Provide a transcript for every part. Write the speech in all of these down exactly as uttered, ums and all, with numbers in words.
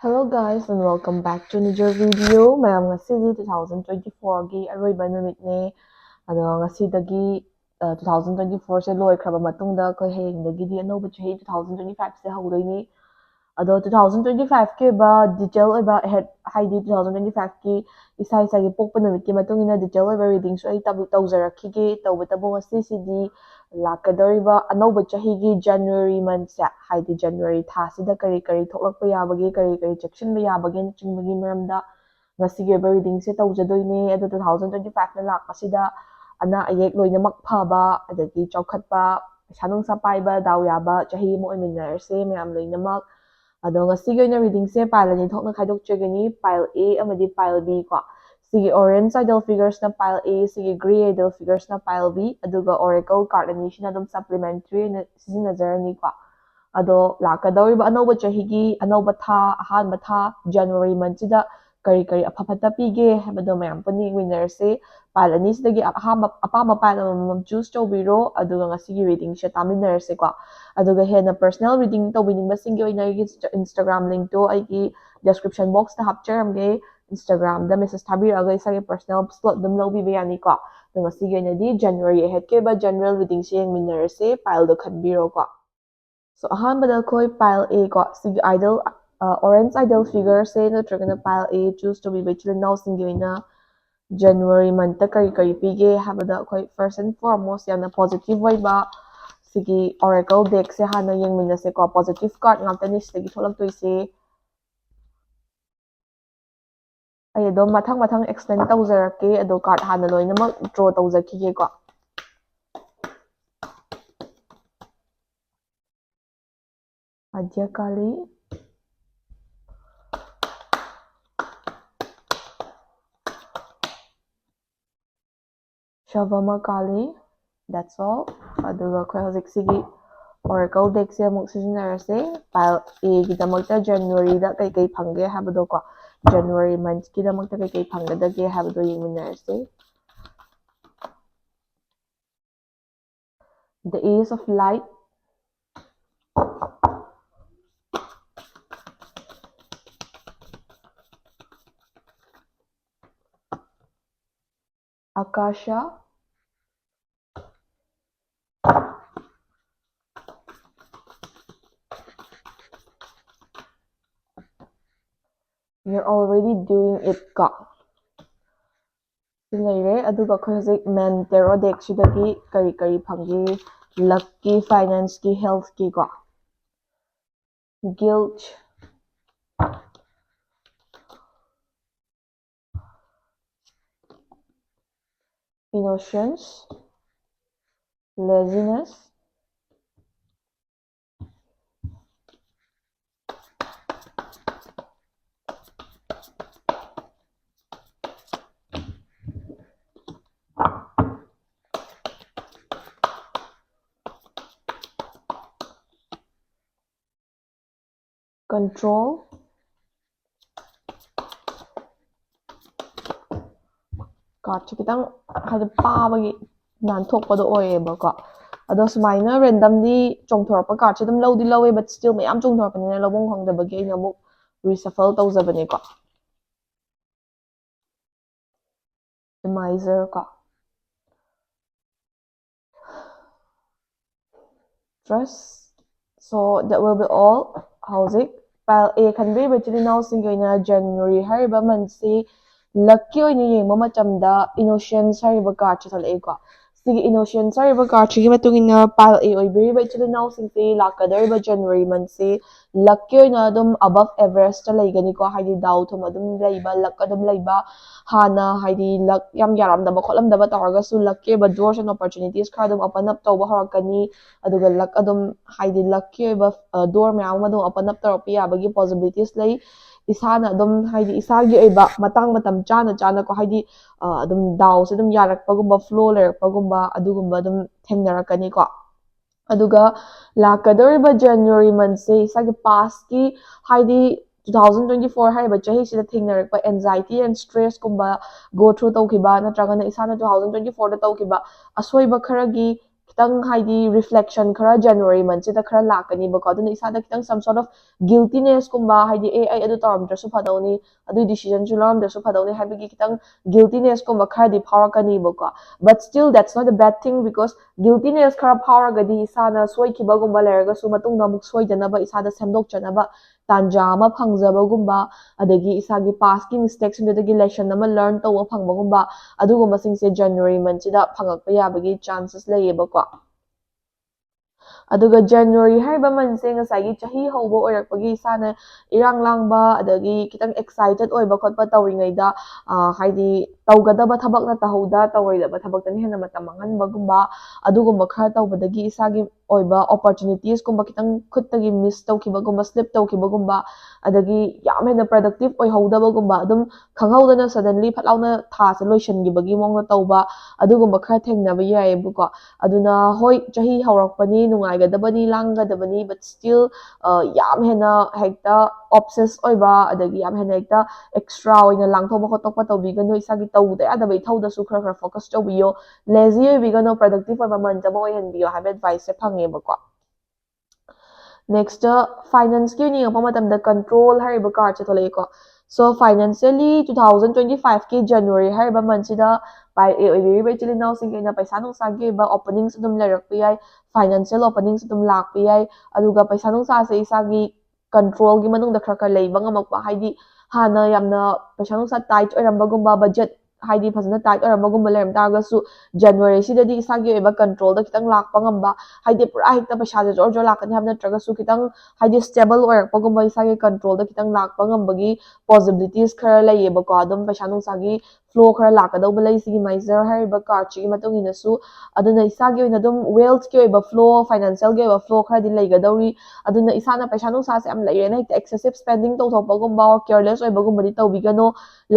Hello guys and welcome back to another video. ꯃꯌꯥꯝ, ꯉꯁꯤꯗꯤ two thousand twenty-fourꯒꯤ ꯑꯔꯣꯏꯕ ꯅꯨꯃꯤꯠꯅꯦ꯫ ꯑꯗꯣ ꯉꯁꯤꯗꯒꯤ uh, two thousand twenty-fourꯁꯦ ꯂꯣꯏꯈ꯭ꯔꯕ ꯃꯇꯨꯡꯗ ꯑꯩꯈꯣꯏ ꯍꯌꯦꯡꯗꯒꯤꯗꯤ ꯑꯅꯧꯕ ꯆꯍꯤ two thousand twenty-fiveꯁꯦ ꯍꯧꯗꯣꯏꯅꯤ꯫ ꯑꯗꯣ two thousand twenty-fiveꯀꯤ ꯑꯣꯏꯕ detail ꯑꯣꯏꯕ ahead, ꯍꯥꯏꯗꯤ two thousand twenty-fiveꯀꯤ ꯏꯁꯥ ꯏꯁꯥꯒꯤ ꯄꯣꯛꯄ ꯅꯨꯃꯤꯠꯀꯤ ꯃꯇꯨꯡ ꯏꯟꯅ detail ꯑꯣꯏꯕ readingꯁꯨ ꯑꯩ ꯇꯧꯖꯔꯛꯈꯤꯒꯦ꯫ ꯇꯧꯕꯇꯕꯨ ꯉꯁꯤꯁꯤꯗꯤ ꯂꯥꯛꯀꯗꯧꯔꯤꯕ ꯑꯅꯧꯕ ꯆꯍꯤꯒꯤ January monthꯁꯦ, ꯍꯥꯏꯗꯤ January ꯊꯥꯁꯤꯗ ꯀꯔꯤ ꯀꯔꯤ ꯊꯣꯛꯂꯛꯄ ꯌꯥꯕꯒꯦ, ꯀꯔꯤ ꯀꯔꯤ ꯆꯦꯛꯁꯤꯟꯕ ꯌꯥꯕꯒꯦꯅꯆꯤꯡꯕꯒꯤ ꯃꯔꯝꯗ ꯉꯁꯤꯒꯤ ꯑꯣꯏꯕ readingꯁꯦ ꯇꯧꯖꯗꯣꯏꯅꯦ꯫ ꯑꯗꯣ two thousand twenty-fiveꯅ ꯂꯥꯛꯄꯁꯤꯗ ꯑꯅꯥ ꯑꯌꯦꯛ ꯂꯣꯏꯅꯃꯛ ꯐꯕ, ꯑꯗꯒꯤ ꯆꯥꯎꯈꯠꯄ, ꯄꯩꯁꯥ ꯅꯨꯡꯁꯥ ꯄꯥꯏꯕ, ꯗꯥꯎ ꯌꯥꯕ ꯆꯍꯤ ꯑꯃ ꯑꯣꯏꯃꯤꯟꯅꯔꯁꯦ ꯃꯌꯥꯝ ꯂꯣꯏꯅꯃꯛ꯫ ꯑꯗꯣ ꯉꯁꯤꯒꯤ ꯑꯣꯏꯅ readingꯁꯦ pile ꯑꯅꯤ ꯊꯣꯛꯅ ꯈꯥꯏꯗꯣꯛꯆꯒꯅꯤ, pile A ꯑꯃꯗꯤ pile B ꯀꯣ꯫ ꯁꯤꯒꯤ orange side figuresꯅ pile A, ꯁꯤꯒꯤ grey side figuresꯅ pile B, ꯑꯗꯨꯒ oracle card ꯑꯅꯤꯁꯤꯅ ꯑꯗꯨꯝ supplementary ꯑꯣꯏꯅ ꯁꯤꯖꯤꯟꯅꯖꯔꯅꯤꯀꯣ꯫ ꯑꯗꯣ ꯂꯥꯛꯀꯗꯧꯔꯤꯕ ꯑꯅꯧꯕ ꯆꯍꯤꯒꯤ ꯑꯅꯧꯕ ꯊꯥ, ꯑꯍꯥꯟꯕ ꯊꯥ, January monthꯁꯤꯗ ꯀꯔꯤ ꯀꯔꯤ ꯑꯐ ꯐꯠꯇ ꯄꯤꯒꯦ ꯍꯥꯏꯕꯗꯣ ꯃꯌꯥꯝ ꯄꯨꯟꯅ ꯌꯦꯡꯃꯤꯟꯅꯔꯁꯦ꯫ Pile ꯑꯅꯤꯁꯤꯗꯒꯤ ꯑꯍꯥꯟꯕ, ꯑꯄꯥꯝꯕ pile ꯑꯃꯃꯝ choose ꯇꯧꯕꯤꯔꯣ, ꯑꯗꯨꯒ ꯉꯁꯤꯒꯤ readingꯁꯦ ꯇꯥꯃꯤꯟꯅꯔꯁꯦꯀꯣ꯫ ꯑꯗꯨꯒ ꯍꯦꯟꯅ personal reading ꯇꯧꯕꯤꯅꯤꯡꯕꯁꯤꯡꯒꯤ ꯑꯣꯏꯅ ꯑꯩꯒꯤ Insta-, Instagram linkꯇꯣ ꯑꯩꯒꯤ description boxꯇ ꯍꯥꯞꯆꯔꯝꯒꯦ꯫ Instagramꯗ message ꯊꯥꯕꯤꯔꯛꯑꯒ ꯏꯁꯥꯒꯤ personal slot ꯑꯗꯨꯝ ꯂꯧꯕꯤꯕ ꯌꯥꯅꯤꯀꯣ꯫ ꯑꯗꯣ ꯉꯁꯤꯒꯤ ꯑꯣꯏꯅꯗꯤ January aheadꯀꯤ ꯑꯣꯏꯕ general readingꯁꯦ ꯌꯦꯡꯃꯤꯟꯅꯔꯁꯦ꯫ Pileꯗꯣ ꯈꯟꯕꯤꯔꯣꯀꯣ꯫ So, ꯑꯍꯥꯟꯕꯗ ꯑꯩꯈꯣꯏ pile A ꯀꯣ, ꯁꯤꯒꯤ idol, ꯑ, orange idol figureꯁꯦ ꯅꯠꯇ꯭ꯔꯒꯅ pile A choose ꯇꯧꯕꯤꯕ ꯏꯆꯤꯜ ꯏꯅꯥꯎꯁꯤꯡꯒꯤ ꯑꯣꯏꯅ January monthꯇ ꯀꯔꯤ ꯀꯔꯤ ꯄꯤꯒꯦ ꯍꯥꯏꯕꯗ, ꯑꯩꯈꯣꯏ first and foremost ꯌꯥꯝꯅ positive ꯑꯣꯏꯕ ꯁꯤꯒꯤ oracle deckꯁꯦ ꯍꯥꯟꯅ ꯌꯦꯡꯃꯤꯟꯅꯁꯦꯀꯣ꯫ Positive card ꯉꯥꯛꯇꯅꯤ ꯁꯤꯗꯒꯤ ꯊꯣꯛꯂꯛꯇꯣꯏꯁꯦ꯫ ꯑꯩ ꯑꯗꯨꯝ ꯃꯊꯪ ꯃꯊꯪ explain ꯇꯧꯖꯔꯛꯀꯦ, ꯑꯗꯣ card ꯍꯥꯟꯅ ꯂꯣꯏꯅꯃꯛ draw ꯇꯧꯖꯈꯤꯒꯦꯀꯣ꯫ Adya Kali, Shavama Kali, that's all. ꯑꯗꯨꯒ ꯑꯩꯈꯣꯏ ꯍꯧꯖꯤꯛ ꯁꯤꯒꯤ oracle deckꯁꯦ ꯑꯃꯨꯛ ꯁꯤꯖꯤꯟꯅꯔꯁꯦ꯫ Pile Aꯒꯤꯗꯃꯛꯇ Januaryꯗ ꯀꯩꯀꯩ ꯐꯪꯒꯦ ꯍꯥꯏꯕꯗꯣꯀꯣ, January monthꯀꯤꯗꯃꯛꯇ ꯀꯩꯀꯩ ꯐꯪꯒꯗꯒꯦ ꯍꯥꯏꯕꯗꯣ ꯌꯦꯡꯃꯤꯟꯅꯔꯁꯦ꯫ The Ace of Light, Akasha. You're already doing it ꯀꯣ꯫ ꯁꯤ ꯂꯩꯔꯦ꯫ ꯑꯗꯨꯒ ꯑꯩꯈꯣꯏ ꯍꯧꯖꯤꯛ main tarot deckꯁꯤꯗꯒꯤ ꯀꯔꯤ ꯀꯔꯤ ꯐꯪꯒꯦ? Luckꯀꯤ, financeꯀꯤ, healthꯀꯤ ꯀꯣ꯫ Guilt, innocence, laziness, control. Cardꯁꯦ ꯈꯤꯇꯪ ꯍꯥꯏꯗꯤ ꯄꯥꯕꯒꯤ ꯅꯥꯟꯊꯣꯛꯄꯗꯣ ꯑꯣꯏꯌꯦꯕꯀꯣ꯫ ꯑꯗꯣ ꯁꯨꯃꯥꯏꯅ randomly ꯆꯣꯡꯊꯣꯔꯛꯄ cardꯁꯦ ꯑꯗꯨꯝ ꯂꯧꯗꯤ ꯂꯧꯋꯦ, but still ꯃꯌꯥꯝ ꯆꯣꯡꯊꯣꯔꯛꯄꯅꯤꯅ ꯂꯧꯐꯝ ꯈꯪꯗꯕꯒꯤ ꯑꯩꯅ ꯑꯃꯨꯛ reshuffle ꯇꯧꯖꯕꯅꯦꯀꯣ꯫ The Miser ꯀꯣ꯫ Trust. So that will be all. ꯍꯧꯖꯤꯛ pile A ꯈꯟꯕꯤꯔꯤꯕ ꯏꯆꯤꯜ ꯏꯅꯥꯎꯁꯤꯡꯒꯤ ꯑꯣꯏꯅ January ꯍꯥꯏꯔꯤꯕ monthꯁꯤ luckꯀꯤ ꯑꯣꯏꯅ ꯌꯦꯡꯕ ꯃꯇꯝꯗ Innocence ꯍꯥꯏꯔꯤꯕ cardꯁꯦ ꯊꯣꯛꯂꯛꯑꯦꯀꯣ꯫ ꯁꯤꯒꯤ Innocence ꯍꯥꯏꯔꯤꯕ cardꯁꯤꯒꯤ ꯃꯇꯨꯡ ꯏꯟꯅ pile A ꯑꯣꯏꯕꯤꯔꯤꯕ ꯏꯆꯤꯜ ꯏꯅꯥꯎꯁꯤꯡꯁꯤ ꯂꯥꯛꯀꯗꯧꯔꯤꯕ January monthꯁꯤ luckꯀꯤ ꯑꯣꯏꯅ ꯑꯗꯨꯝ above average ꯂꯩꯒꯅꯤꯀꯣ꯫ ꯍꯥꯏꯗꯤ ꯗꯥꯎ ꯊꯨꯝ ꯑꯗꯨꯝ ꯂꯩꯕ, luck ꯑꯗꯨꯝ ꯂꯩꯕ, ꯍꯥꯟꯅ ꯍꯥꯏꯗꯤ luck ꯌꯥꯝ ꯌꯥꯔꯝꯗꯕ ꯈꯣꯠꯂꯝꯗꯕ ꯇꯧꯔꯒꯁꯨ luckꯀꯤ ꯑꯣꯏꯕ doors and opportunities ꯈꯔ ꯑꯗꯨꯝ open up ꯇꯧꯕ ꯍꯧꯔꯛꯀꯅꯤ꯫ ꯑꯗꯨꯒ luck ꯑꯗꯨꯝ ꯍꯥꯏꯗꯤ luckꯀꯤ ꯑꯣꯏꯕ door ꯃꯌꯥꯝ ꯑꯃ ꯑꯗꯨꯝ open up ꯇꯧꯔꯛꯄ ꯌꯥꯕꯒꯤ possibilities ꯂꯩ꯫ ꯏꯁꯥꯅ ꯑꯗꯨꯝ ꯍꯥꯏꯗꯤ ꯏꯁꯥꯒꯤ ꯑꯣꯏꯕ ꯃꯇꯥꯡ ꯃꯇꯝ ꯆꯥꯅ ꯆꯥꯅꯀꯣ, ꯍꯥꯏꯗꯤ ꯑꯗꯨꯝ ꯗꯥꯎꯁꯦ ꯑꯗꯨꯝ ꯌꯥꯔꯛꯄꯒꯨꯝꯕ, flow ꯂꯩꯔꯛꯄꯒꯨꯝꯕ, ꯑꯗꯨꯒꯨꯝꯕ ꯑꯗꯨꯝ ꯊꯦꯡꯅꯔꯛꯀꯅꯤꯀꯣ꯫ ꯑꯗꯨꯒ ꯂꯥꯛꯀꯗꯧꯔꯤꯕ January monthꯁꯦ ꯏꯁꯥꯒꯤ pastꯀꯤ ꯍꯥꯏꯗꯤ two thousand twenty four ꯍꯥꯏꯔꯤꯕ ꯆꯍꯤꯁꯤꯗ ꯊꯦꯡꯅꯔꯛꯄ anxiety and stressꯀꯨꯝꯕ go through ꯇꯧꯈꯤꯕ, ꯅꯠꯇ꯭ꯔꯒꯅ ꯏꯁꯥꯅ two thousand twenty fourꯗ ꯇꯧꯈꯤꯕ ꯑꯁꯣꯏꯕ ꯈꯔꯒꯤ ꯈꯤꯇꯪ ꯍꯥꯏꯗꯤ reflection ꯈꯔ January monthꯁꯤꯗ ꯈꯔ ꯂꯥꯛꯀꯅꯤꯕꯀꯣ꯫ ꯑꯗꯨꯅ ꯏꯁꯥꯗ ꯈꯤꯇꯪ some sort of guiltinessꯀꯨꯝꯕ, ꯍꯥꯏꯗꯤ ꯑꯦ ꯑꯩ ꯑꯗꯨ ꯇꯧꯔꯝꯗ꯭ꯔꯁꯨ ꯐꯗꯧꯅꯤ, ꯑꯗꯨꯏ decisionꯁꯨ ꯂꯧꯔꯝꯗ꯭ꯔꯁꯨ ꯐꯗꯧꯅꯤ ꯍꯥꯏꯕꯒꯤ ꯈꯤꯇꯪ guiltinessꯀꯨꯝꯕ ꯈꯔꯗꯤ ꯐꯥꯎꯔꯛꯀꯅꯤꯕꯀꯣ꯫ But still that's not a bad thing, because guiltiness ꯈꯔ ꯐꯥꯎꯔꯒꯗꯤ ꯏꯁꯥꯅ ꯁꯣꯏꯈꯤꯕꯒꯨꯝꯕ ꯂꯩꯔꯒꯁꯨ ꯃꯇꯨꯡꯗ ꯑꯃꯨꯛ ꯁꯣꯏꯗꯅꯕ, ꯏꯁꯥꯗ ꯁꯦꯝꯗꯣꯛꯆꯅꯕ ꯇꯥꯟꯖꯥ ꯑꯃ ꯐꯪꯖꯕꯒꯨꯝꯕ, ꯑꯗꯒꯤ ꯏꯁꯥꯒꯤ pastꯀꯤ mistakeꯁꯤꯡꯗꯨꯗꯒꯤ lesson ꯑꯃ learn ꯇꯧꯕ ꯐꯪꯕꯒꯨꯝꯕ, ꯑꯗꯨꯒꯨꯝꯕꯁꯤꯡꯁꯦ January monthꯁꯤꯗ ꯐꯪꯉꯛꯄ ꯌꯥꯕꯒꯤ chances ꯂꯩꯌꯦꯕꯀꯣ꯫ ꯑꯗꯨꯒ January ꯍꯥꯏꯔꯤꯕ monthꯁꯦ ꯉꯁꯥꯏꯒꯤ ꯆꯍꯤ ꯍꯧꯕ ꯑꯣꯏꯔꯛꯄꯒꯤ ꯏꯁꯥꯅ ꯏꯔꯥꯡ ꯂꯥꯡꯕ, ꯑꯗꯒꯤ ꯈꯤꯇꯪ excited ꯑꯣꯏꯕ ꯈꯣꯠꯄ ꯇꯧꯔꯤꯉꯩꯗ, ꯑ, ꯍꯥꯏꯗꯤ ꯇꯧꯒꯗꯕ ꯊꯕꯛꯅ ꯇꯧꯍꯧꯗ, ꯇꯧꯔꯣꯏꯗꯕ ꯊꯕꯛꯇꯅ ꯍꯦꯟꯅ ꯃꯇꯝ ꯃꯥꯡꯍꯟꯕꯒꯨꯝꯕ, ꯑꯗꯨꯒꯨꯝꯕ ꯈꯔ ꯇꯧꯕꯗꯒꯤ ꯏꯁꯥꯒꯤ ꯑꯣꯏꯕ opportunitiesꯀꯨꯝꯕ ꯈꯤꯇꯪ ꯈꯨꯠꯇꯒꯤ miss ꯇꯧꯈꯤꯕꯒꯨꯝꯕ, slip ꯇꯧꯈꯤꯕꯒꯨꯝꯕ, ꯑꯗꯒꯤ ꯌꯥꯝ ꯍꯦꯟꯅ productive ꯑꯣꯏꯍꯧꯗꯕꯒꯨꯝꯕ, ꯑꯗꯨꯝ ꯈꯪꯍꯧꯗꯅ suddenly ꯐꯠ ꯂꯥꯎꯅ ꯊꯥꯁꯦ ꯂꯣꯏꯁꯤꯟꯈꯤꯕꯒꯤ ꯃꯑꯣꯡꯗ ꯇꯧꯕ, ꯑꯗꯨꯒꯨꯝꯕ ꯈꯔ ꯊꯦꯡꯅꯕ ꯌꯥꯏꯌꯦꯕꯀꯣ꯫ ꯑꯗꯨꯅ ꯍꯣꯏ, ꯆꯍꯤ ꯍꯧꯔꯛꯄꯅꯤ, ꯅꯨꯡꯉꯥꯏꯒꯗꯕꯅꯤ, ꯂꯥꯡꯒꯗꯕꯅꯤ, but still, ꯑ, ꯌꯥꯝ ꯍꯦꯟꯅ ꯍꯦꯛꯇ obsess ꯑꯣꯏꯕ, ꯑꯗꯒꯤ ꯌꯥꯝ ꯍꯦꯟꯅ ꯍꯦꯛꯇ extra ꯑꯣꯏꯅ ꯂꯥꯡꯊꯣꯛꯄ ꯈꯣꯠꯇꯣꯛꯄ ꯇꯧꯕꯤꯒꯅꯨ, ꯏꯁꯥꯒꯤ ꯇꯧꯗ ꯌꯥꯗꯕ ꯏꯊꯧꯗꯁꯨ ꯈꯔ ꯈꯔ focus ꯇꯧꯕꯤꯌꯣ, lazy ꯑꯣꯏꯕꯤꯒꯅꯨ, productive ꯑꯣꯏꯕ month ꯑꯃ ꯑꯣꯏꯍꯟꯕꯤꯌꯣ ꯍꯥꯏꯕ adviceꯁꯦ ꯐꯪꯉꯦꯕꯀꯣ꯫ Next, financeꯀꯤ ꯑꯣꯏꯅ ꯌꯦꯡꯉꯛꯄ ꯃꯇꯝꯗ control ꯍꯥꯏꯔꯤꯕ cardꯁꯦ ꯊꯣꯛꯂꯛꯑꯦꯀꯣ꯫ So financially two thousand twenty fiveꯀꯤ January ꯍꯥꯏꯔꯤꯕ monthꯁꯤꯗ ꯄꯥꯏꯔꯛꯑꯦ ꯑꯣꯏꯕꯤꯔꯤꯕ ꯏꯆꯤꯜ ꯏꯅꯥꯎꯁꯤꯡꯒꯤ ꯑꯣꯏꯅ ꯄꯩꯁꯥ ꯅꯨꯡꯁꯥꯒꯤ ꯑꯣꯏꯕ openings ꯑꯗꯨꯝ ꯂꯩꯔꯛꯄ ꯌꯥꯏ, financial openings ꯑꯗꯨꯝ ꯂꯥꯛꯄ ꯌꯥꯏ꯫ ꯑꯗꯨꯒ ꯄꯩꯁꯥ ꯅꯨꯡꯁꯥꯁꯦ ꯏꯁꯥꯒꯤ controlꯒꯤ ꯃꯅꯨꯡꯗ ꯈꯔ ꯈꯔ ꯂꯩꯕ ꯉꯝꯃꯛꯄ, ꯍꯥꯏꯗꯤ ꯍꯥꯟꯅ ꯌꯥꯝꯅ ꯄꯩꯁꯥ ꯅꯨꯡꯁꯥ tight ꯑꯣꯏꯔꯝꯕꯒꯨꯝꯕ, budget ꯍꯥꯏꯗꯤ ꯐꯖꯅ tight ꯑꯣꯏꯔꯝꯕꯒꯨꯝꯕ ꯂꯩꯔꯝ ꯇꯥꯔꯒꯁꯨ, Januaryꯁꯤꯗꯗꯤ ꯏꯁꯥꯒꯤ ꯑꯣꯏꯕ controlꯗ ꯈꯤꯇꯪ ꯂꯥꯛꯄ ꯉꯝꯕ, ꯍꯥꯏꯗꯤ ꯄꯨꯔꯥ ꯍꯦꯛꯇ ꯄꯩꯁꯥꯁꯦ ꯖꯣꯔ ꯖꯣꯔ ꯂꯥꯛꯀꯅꯤ ꯍꯥꯏꯕ ꯅꯠꯇ꯭ꯔꯒꯁꯨ, ꯈꯤꯇꯪ ꯍꯥꯏꯗꯤ stable ꯑꯣꯏꯔꯛꯄꯒꯨꯝꯕ, ꯏꯁꯥꯒꯤ controlꯗ ꯈꯤꯇꯪ ꯂꯥꯛꯄ ꯉꯝꯕꯒꯤ possibilities ꯈꯔ ꯂꯩꯌꯦꯕꯀꯣ꯫ ꯑꯗꯨꯝ ꯄꯩꯁꯥ ꯅꯨꯡꯁꯥꯒꯤ flow ꯈꯔ ꯂꯥꯛꯀꯗꯧꯕ ꯂꯩ ꯁꯤꯒꯤ Miser ꯍꯥꯏꯔꯤꯕ cardꯁꯤꯒꯤ ꯃꯇꯨꯡ ꯏꯟꯅꯁꯨ꯫ ꯑꯗꯨꯅ ꯏꯁꯥꯒꯤ ꯑꯣꯏꯅ ꯑꯗꯨꯝ wealthꯀꯤ ꯑꯣꯏꯕ flow, financialꯒꯤ ꯑꯣꯏꯕ flow ꯈꯔꯗꯤ ꯂꯩꯒꯗꯧꯔꯤ꯫ ꯑꯗꯨꯅ ꯏꯁꯥꯅ ꯄꯩꯁꯥ ꯅꯨꯡꯁꯥꯁꯦ ꯌꯥꯝ ꯂꯩꯔꯦꯅ ꯍꯦꯛꯇ excessive spending ꯇꯧꯊꯣꯛꯄꯒꯨꯝꯕ or careless ꯑꯣꯏꯕꯒꯨꯝꯕꯗꯤ ꯇꯧꯕꯤꯒꯅꯨ꯫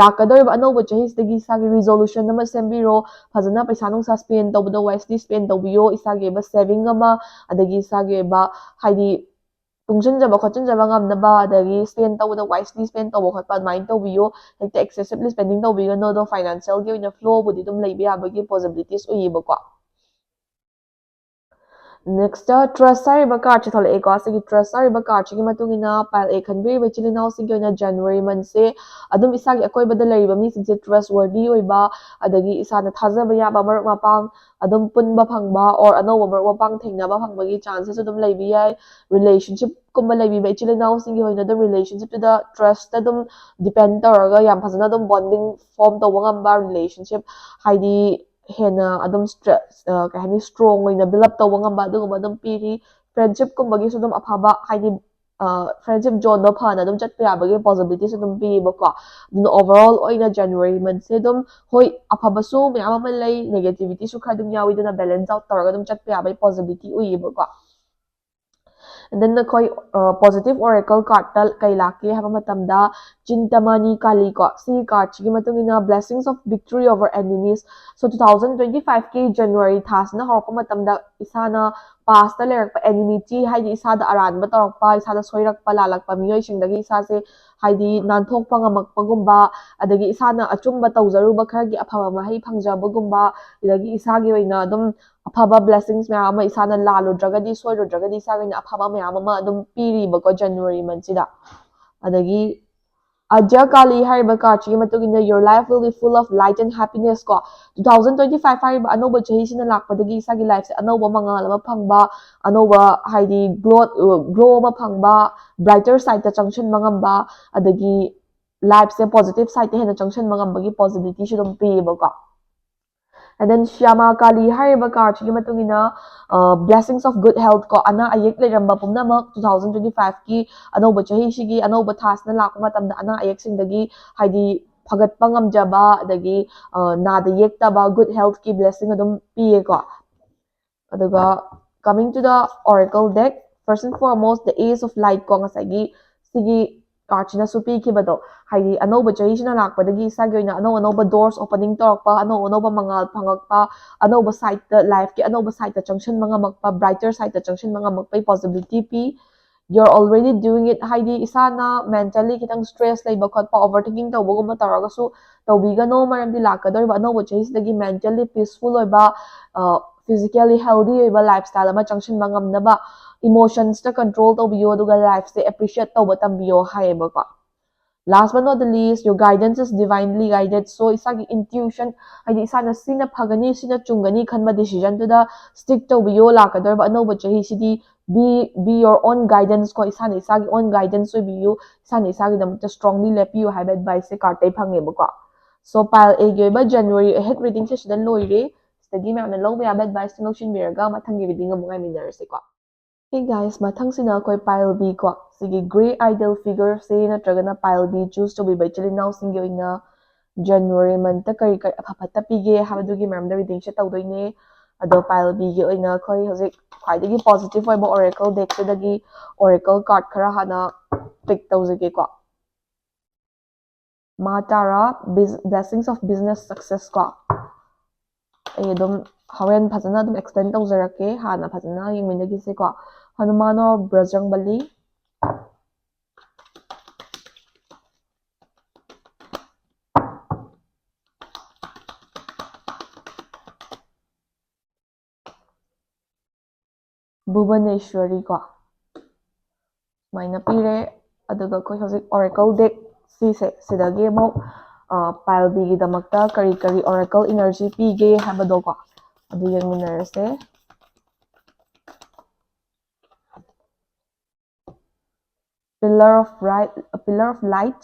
ꯂꯥꯛꯀꯗꯧꯔꯤꯕ ꯑꯅꯧꯕ ꯆꯍꯤꯁꯤꯗꯒꯤ ꯏꯁꯥꯒꯤ resolution ꯑꯃ ꯁꯦꯝꯕꯤꯔꯣ꯫ ꯐꯖꯅ ꯄꯩꯁꯥ ꯅꯨꯡꯁꯥ spend ꯇꯧꯕꯗ wisely spend ꯇꯧꯕꯤꯌꯣ꯫ ꯏꯁꯥꯒꯤ ꯑꯣꯏꯕ saving ꯑꯃ, ꯑꯗꯒꯤ ꯏꯁꯥꯒꯤ ꯑꯣꯏꯕ ꯍꯥꯏꯗꯤ ꯇꯨꯡꯁꯤꯟꯖꯕ ꯈꯣꯠꯆꯤꯟꯖꯕ ꯉꯝꯅꯕ, ꯑꯗꯒꯤ spend ꯇꯧꯕꯗ wisely spend ꯇꯧꯕ ꯈꯣꯠꯄ ꯑꯗꯨꯃꯥꯏꯅ ꯇꯧꯕꯤꯌꯣ꯫ ꯍꯦꯛꯇ excessively spending ꯇꯧꯕꯤꯒꯅꯣ꯫ ꯑꯗꯣ financialꯒꯤ ꯑꯣꯏꯅ flowꯕꯨꯗꯤ ꯑꯗꯨꯝ ꯂꯩꯕ ꯌꯥꯕꯒꯤ possibilities ꯎꯏꯌꯦꯕꯀꯣ꯫ Next, trust ꯍꯥꯏꯔꯤꯕ cardꯁꯦ ꯊꯣꯛꯂꯛꯑꯦꯀꯣ꯫ ꯁꯤꯒꯤ trust ꯍꯥꯏꯔꯤꯕ cardꯁꯤꯒꯤ ꯃꯇꯨꯡ ꯏꯟꯅ pile A ꯈꯟꯕꯤꯔꯤꯕ ꯏꯆꯤꯜ ꯏꯅꯥꯎꯁꯤꯡꯒꯤ ꯑꯣꯏꯅ January monthꯁꯦ ꯑꯗꯨꯝ ꯏꯁꯥꯒꯤ ꯑꯀꯣꯏꯕꯗ ꯂꯩꯔꯤꯕ ꯃꯤꯁꯤꯡꯁꯦ trustworthy ꯑꯣꯏꯕ, ꯑꯗꯒꯤ ꯏꯁꯥꯅ ꯊꯥꯖꯕ ꯌꯥꯕ ꯃꯔꯨꯞ ꯃꯄꯥꯡ ꯑꯗꯨꯝ ꯄꯨꯟꯕ ꯐꯪꯕ, or ꯑꯅꯧꯕ ꯃꯔꯨꯞ ꯃꯄꯥꯡ ꯊꯦꯡꯅꯕ ꯐꯪꯕꯒꯤ chances ꯑꯗꯨꯝ ꯂꯩꯕ ꯌꯥꯏ꯫ Relationshipꯀꯨꯝꯕ ꯂꯩꯕꯤꯕ ꯏꯆꯤꯜ ꯏꯅꯥꯎꯁꯤꯡꯒꯤ ꯑꯣꯏꯅ ꯑꯗꯨꯝ relationshipꯇꯨꯗ trustꯇ ꯑꯗꯨꯝ depend ꯇꯧꯔꯒ ꯌꯥꯝ ꯐꯖꯅ ꯑꯗꯨꯝ bonding form ꯇꯧꯕ ꯉꯝꯕ relationship, ꯍꯥꯏꯗꯤ ꯍꯦꯟꯅ ꯑꯗꯨꯝ stress, ꯀꯩ ꯍꯥꯏꯅꯤ, strong ꯑꯣꯏꯅ build up ꯇꯧꯕ ꯉꯝꯕ ꯑꯗꯨꯒꯨꯝꯕ ꯑꯗꯨꯝ ꯄꯤꯔꯤ꯫ Friendshipꯀꯨꯝꯕꯒꯤꯁꯨ ꯑꯗꯨꯝ ꯑꯐꯕ, ꯍꯥꯏꯗꯤ friendship zoneꯗꯣ ꯐꯅ ꯑꯗꯨꯝ ꯆꯠꯄ ꯌꯥꯕꯒꯤ possibilityꯁꯨ ꯑꯗꯨꯝ ꯄꯤꯌꯦꯕꯀꯣ꯫ ꯑꯗꯨꯅ overall ꯑꯣꯏꯅ January monthꯁꯦ ꯑꯗꯨꯝ, ꯍꯣꯏ, ꯑꯐꯕꯁꯨ ꯃꯌꯥꯝ ꯑꯃ ꯂꯩ, negativityꯁꯨ ꯈꯔ ꯑꯗꯨꯝ ꯌꯥꯎꯋꯤ, ꯑꯗꯨꯅ balance out ꯇꯧꯔꯒ ꯑꯗꯨꯝ ꯆꯠꯄ ꯌꯥꯕꯒꯤ possibility ꯎꯏꯌꯦꯕꯀꯣ꯫ And then ꯑꯩꯈꯣꯏ positive oracle cardꯇ ꯀꯩ ꯂꯥꯛꯀꯦ ꯍꯥꯏꯕ ꯃꯇꯝꯗ, ꯆꯤꯟꯇꯃꯅꯤ ꯀꯥꯂꯤ ꯀꯣ, ꯁꯤꯒꯤ cardꯁꯤꯒꯤ ꯃꯇꯨꯡ ꯏꯟꯅ blessings of victory over enemies꯫ So two thousand twenty fiveꯀꯤ January ꯊꯥꯁꯤꯅ ꯍꯧꯔꯛꯄ ꯃꯇꯝꯗ ꯏꯁꯥꯅ pastꯇ ꯂꯩꯔꯛꯄ enmity, ꯍꯥꯏꯗꯤ ꯏꯁꯥꯗ ꯑꯔꯥꯟꯕ ꯇꯧꯔꯛꯄ, ꯏꯁꯥꯗ ꯁꯣꯏꯔꯛꯄ ꯂꯥꯜꯂꯛꯄ ꯃꯤꯑꯣꯏꯁꯤꯡꯗꯒꯤ ꯏꯁꯥꯁꯦ, ꯍꯥꯏꯗꯤ, ꯅꯥꯟꯊꯣꯛꯄ ꯉꯝꯃꯛꯄꯒꯨꯝꯕ, ꯑꯗꯒꯤ ꯏꯁꯥꯅ ꯑꯆꯨꯝꯕ ꯇꯧꯖꯔꯨꯕ ꯈꯔꯒꯤ ꯑꯐꯕ ꯃꯍꯩ ꯐꯪꯖꯕꯒꯨꯝꯕ, ꯑꯗꯒꯤ ꯏꯁꯥꯒꯤ ꯑꯣꯏꯅ ꯑꯗꯨꯝ ꯑꯐꯕ blessings ꯃꯌꯥꯝ ꯑꯃ, ꯏꯁꯥꯅ ꯂꯥꯜꯂꯨꯗ꯭ꯔꯒꯗꯤ, ꯁꯣꯏꯔꯨꯗ꯭ꯔꯒꯗꯤ ꯏꯁꯥꯒꯤ ꯑꯣꯏꯅ ꯑꯐꯕ ꯃꯌꯥꯝ ꯑꯃ ꯑꯗꯨꯝ ꯄꯤꯔꯤꯕꯀꯣ January monthꯁꯤꯗ꯫ ꯑꯗꯒꯤ ꯑꯖ ꯀꯥꯂꯤ ꯍꯥꯏꯔꯤꯕ cardꯁꯤꯒꯤ ꯃꯇꯨꯡ ꯏꯟꯅ your life will be full of light and happiness ꯀꯣ꯫ Two thousand twenty five ꯍꯥꯏꯔꯤꯕ ꯑꯅꯧꯕ ꯆꯍꯤꯁꯤꯅ ꯂꯥꯛꯄꯗꯒꯤ ꯏꯁꯥꯒꯤ lifeꯁꯦ ꯑꯅꯧꯕ ꯃꯉꯥꯜ ꯑꯃ ꯐꯪꯕ, ꯑꯅꯧꯕ, ꯍꯥꯏꯗꯤ, glow, glow ꯑꯃ ꯐꯪꯕ, brighter sideꯇ ꯆꯪꯁꯤꯟꯕ ꯉꯝꯕ, ꯑꯗꯒꯤ lifeꯁꯦ positive sideꯇ ꯍꯦꯟꯅ ꯆꯪꯁꯤꯟꯕ ꯉꯝꯕꯒꯤ possibilityꯁꯨ ꯑꯗꯨꯝ ꯄꯤꯌꯦꯕꯀꯣ꯫ And then ꯁ꯭ꯌꯥꯃꯥ ꯀꯥꯂꯤ ꯍꯥꯏꯔꯤꯕ cardꯁꯤꯒꯤ ꯃꯇꯨꯡ ꯏꯟꯅ blessings of good health ꯀꯣ, ꯑꯅꯥ ꯑꯌꯦꯛ ꯂꯩꯔꯝꯕ ꯄꯨꯝꯅꯃꯛ two thousand twenty fiveꯀꯤ ꯑꯅꯧꯕ ꯆꯍꯤꯁꯤꯒꯤ ꯑꯅꯧꯕ ꯊꯥꯁꯤꯅ ꯂꯥꯛꯄ ꯃꯇꯝꯗ ꯑꯅꯥ ꯑꯌꯦꯛꯁꯤꯡꯗꯒꯤ, ꯍꯥꯏꯗꯤ, ꯐꯒꯠꯄ ꯉꯝꯖꯕ, ꯑꯗꯒꯤ ꯅꯥꯗ ꯌꯦꯛꯇꯕ, good healthꯀꯤ blessing ꯑꯗꯨꯝ ꯄꯤꯌꯦꯀꯣ꯫ ꯑꯗꯨꯒ coming to the oracle deck, first and foremost the Ace of Light ꯀꯣ, ꯉꯁꯥꯏꯒꯤ ꯁꯤꯒꯤ cardꯁꯤꯅꯁꯨ ꯄꯤꯈꯤꯕꯗꯣ, ꯍꯥꯏꯗꯤ ꯑꯅꯧꯕ ꯆꯍꯤꯁꯤꯅ ꯂꯥꯛꯄꯗꯒꯤ ꯏꯁꯥꯒꯤ ꯑꯣꯏꯅ ꯑꯅꯧ ꯑꯅꯧꯕ doors opening ꯇꯧꯔꯛꯄ, ꯑꯅꯧ ꯑꯅꯧꯕ ꯃꯉꯥꯜ ꯐꯪꯉꯛꯄ, ꯑꯅꯧꯕ sideꯇ, lifeꯀꯤ ꯑꯅꯧꯕ sideꯇ ꯆꯪꯁꯤꯟꯕ ꯉꯝꯃꯛꯄ, brighter sideꯇ ꯆꯪꯁꯤꯟꯕ ꯉꯝꯃꯛꯄꯒꯤ possibility P. You're already doing it, ꯍꯥꯏꯗꯤ ꯏꯁꯥꯅ mentally ꯈꯤꯇꯪ stress ꯂꯩꯕ ꯈꯣꯠꯄ, overthinking ꯇꯧꯕꯒꯨꯝꯕ ꯇꯧꯔꯒꯁꯨ ꯇꯧꯕꯤꯒꯅꯣ, ꯃꯔꯝꯗꯤ ꯂꯥꯛꯀꯗꯧꯔꯤꯕ ꯑꯅꯧꯕ ꯆꯍꯤꯁꯤꯗꯒꯤ mentally peaceful ꯑꯣꯏꯕ, physically healthy ꯑꯣꯏꯕ lifestyle ꯑꯃ ꯆꯪꯁꯤꯟꯕ ꯉꯝꯅꯕ emotions ꯇ control ꯇꯧꯕꯤꯌꯣ, ꯑꯗꯨꯒ life ꯁꯦ appreciate ꯇꯧꯕ ꯇꯝꯕꯤꯌꯣ ꯍꯥꯏꯌꯦꯕꯀꯣ꯫ Last but not the least, your guidance is divinely guided. So ꯏꯁꯥꯒꯤ intuition, ꯍꯥꯏꯗꯤ ꯏꯁꯥꯅ ꯁꯤꯅ ꯐꯒꯅꯤ, ꯁꯤꯅ ꯆꯨꯝꯒꯅꯤ ꯈꯟꯕ decision ꯗꯨꯗ stick ꯇꯧꯕꯤꯌꯣ꯫ ꯂꯥꯛꯀꯗꯧꯔꯤꯕ ꯑꯅꯧꯕ ꯆꯍꯤꯁꯤꯗꯤ be be your own guidance ꯀꯣ, ꯏꯁꯥꯅ ꯏꯁꯥꯒꯤ own guidance ꯑꯣꯏꯕꯤꯌꯨ, ꯏꯁꯥꯅ ꯏꯁꯥꯒꯤꯗꯃꯛꯇ strongly ꯂꯦꯞꯄꯤꯌꯨ ꯍꯥꯏꯕ advice ꯁꯦ card ꯇꯩ ꯐꯪꯉꯦꯕꯀꯣ꯫ So pile A ꯒꯤ ꯑꯣꯏꯕ January ꯑꯍꯦꯛ reading ꯁꯦ ꯁꯤꯗ ꯂꯣꯏꯔꯦ꯫ ꯁꯤꯗꯒꯤ ꯃꯌꯥꯝꯅ ꯂꯧꯕ ꯌꯥꯕ advice ꯁꯤꯡ ꯂꯧꯁꯤꯟꯕꯤꯔꯒ ꯃꯊꯪꯒꯤ reading ꯑꯃꯨꯛ ꯉꯥꯏꯃꯤꯟꯅꯔꯁꯤꯀꯣ꯫ Hey guys, ꯃꯊꯪꯁꯤꯅ ꯑꯩꯈꯣꯏ pile B ꯀꯣ꯫ ꯁꯤꯒꯤ grey ideal figure ꯁꯦ ꯅꯠꯇ꯭ꯔꯒꯅ pile B choose ꯇꯧꯕꯤꯕ ꯏꯆꯤꯜ ꯏꯅꯥꯎꯁꯤꯡꯒꯤ ꯑꯣꯏꯅ January month ꯇ ꯀꯔꯤ ꯀꯔꯤ ꯑꯐ ꯐꯠꯇ ꯄꯤꯒꯦ ꯍꯥꯏꯕꯗꯨꯒꯤ ꯃꯔꯝꯗ reading ꯁꯦ ꯇꯧꯗꯣꯏꯅꯦ꯫ ꯑꯗꯣ pile B ꯒꯤ ꯑꯣꯏꯅ ꯑꯩꯈꯣꯏ ꯍꯧꯖꯤꯛ ꯈ꯭ꯋꯥꯏꯗꯒꯤ positive ꯑꯣꯏꯕ oracle deck ꯁꯤꯗꯒꯤ oracle card ꯈꯔ ꯍꯥꯟꯅ pick ꯇꯧꯖꯒꯦꯀꯣ꯫ ꯃꯥ ꯇꯥꯔꯥ, Bus- Blessings of Business Success ꯀꯣ꯫ ꯑꯩ ꯑꯗꯨꯝ ꯍꯣꯔꯦꯟ ꯐꯖꯅ ꯑꯗꯨꯝ explain ꯇꯧꯖꯔꯛꯀꯦ, ꯍꯥꯟꯅ ꯐꯖꯅ ꯌꯦꯡꯃꯤꯟꯅꯈꯤꯁꯦꯀꯣ꯫ ꯍꯅꯨꯃꯥꯟ or ꯕꯖꯔꯪꯕꯂꯤ꯫ ꯚꯨꯕꯅꯦꯁ꯭ꯋꯔꯤ ꯀꯣ, ꯁꯨꯃꯥꯏꯅ ꯄꯤꯔꯦ꯫ ꯑꯗꯨꯒ ꯑꯩꯈꯣꯏ ꯍꯧꯖꯤꯛ oracle deck ꯁꯤꯁꯦ, ꯁꯤꯗꯒꯤ ꯑꯃꯨꯛ pile B ꯒꯤꯗꯃꯛꯇ ꯀꯔꯤ ꯀꯔꯤ oracle energy ꯄꯤꯒꯦ ꯍꯥꯏꯕꯗꯣꯀꯣ, ꯑꯗꯨ ꯌꯦꯡꯃꯤꯟꯅꯔꯁꯦ꯫ Pillar of right, a pillar of light.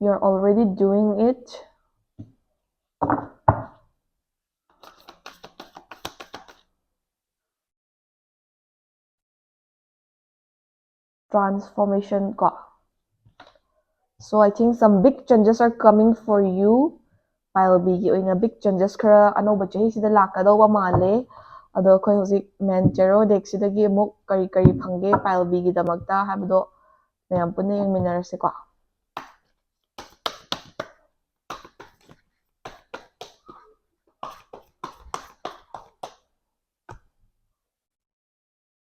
You're already doing it. Transformation ꯀꯣ꯫ So I think some big changes are coming for you. Pile B ꯒꯤ ꯑꯣꯏꯅ big changes ꯈꯔ ꯑꯅꯧꯕ ꯆꯍꯤꯁꯤꯗ ꯂꯥꯛꯀꯗꯧꯕ ꯃꯥꯜꯂꯦ꯫ ꯑꯗꯣ ꯑꯩꯈꯣꯏ ꯍꯧꯖꯤꯛ main tarot deck ꯁꯤꯗꯒꯤ ꯑꯃꯨꯛ ꯀꯔꯤ ꯀꯔꯤ ꯐꯪꯒꯦ pile B ꯒꯤꯗꯃꯛꯇ ꯍꯥꯏꯕꯗꯣ ꯃꯌꯥꯝ ꯄꯨꯟꯅ ꯌꯦꯡꯃꯤꯟꯅꯔꯁꯤꯀꯣ꯫